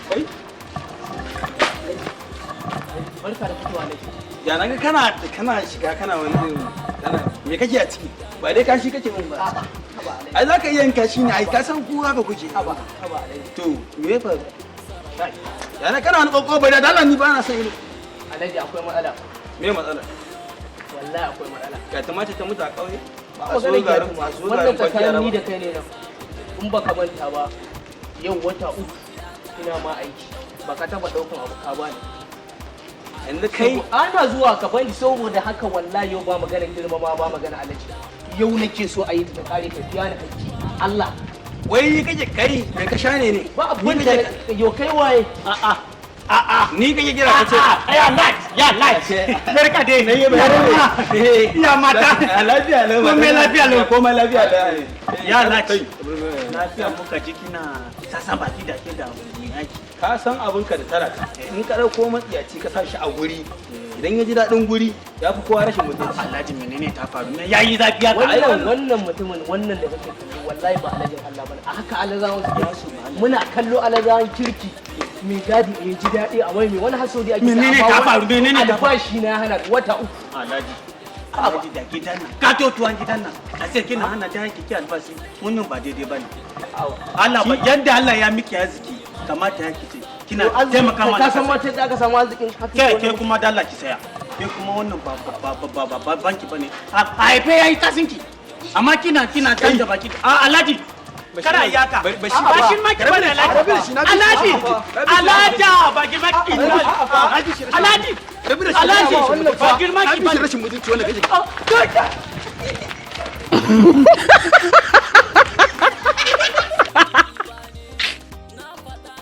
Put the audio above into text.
Kai. Barka da fitowa, Alhaji. Ya naga kana shiga kana wani irin kana, me kake a ciki? Ba dai kashi kake mun ba? A'a, haba Alhaji. Ai zaka iya yin kashi ne ai, ka san ku haka kuke. Haba, haba Alhaji. To, me ya faru? Ya na kana wani kokko bai da dala, ni ba na son irin. Alhaji, akwai matsala. Me matsala? Wallahi akwai matsala. Ga tumatir ta mutu a kauye. Ba A so maganar garin gyatuma. a so Wannan garin kwaki a tsakanin ni raba. da kai ne nan. In baka manta ba, yau wata 3 ina ma aiki. Baka taba daukan abu ka bani. Yanzu kai Ana zuwa ka bani, saboda haka wallahi yau ba magana girmama, ba magana Alhaji. Yau nake so a yi ta kare, ka biya ni hakki. Allah. Wai kake kai me ka sha ne ne? Ba abin Ni da kake yau, kai waye? A'a. A'a. Ni kake kira ka ce Ya light, ya light. Barka dai. Na yi bayani. Ya mata. Lafiya lau. Komai lafiya lau. Komai lafiya lau. Ya light. Kai. Lafiya muka ji kina sasan baki da ke da mai aiki. Ka san abinka da talaka. In ka ɗauko matsiyaci ka sa shi a guri, idan ya ji daɗin guri, ya fi kowa rashin mutunci. Alhaji, menene ta faru? Me yayi zafi haka? Wannan mutumin, wannan da kake kallo, wallahi ba alhajin Allah bane. A haka alhazawan suke. Muna kallo alhazawan kirki, mai gadi ya ji daɗi a mai wani hasodi ake. Menene amma ta faru? Menene ta faru? Albashi na hana wata 3. Alhaji. Alhaji, da gidan nan. Ka totuwan gidan nan. A sai kina hana ta yanki ki albashi. Wannan ba daidai bane. Allah ba yanda Allah ya miki arziki kamata ya kice kina taimaka mana. Ka san mata da aka samu arzikin haka. Ke kuma dalla ki saya. Ke kuma wannan ba banki bane. A haife yayi tasinki. Amma kina canza baki. A Alhaji, kada iyaka. Ba Ba shi ma ki bane, Alhaji. Alhaji, Alhaji, ba girma ki. Alhaji, Alhaji, ba girma ki Ka fi shi bane. rashin mutunci wannan kake.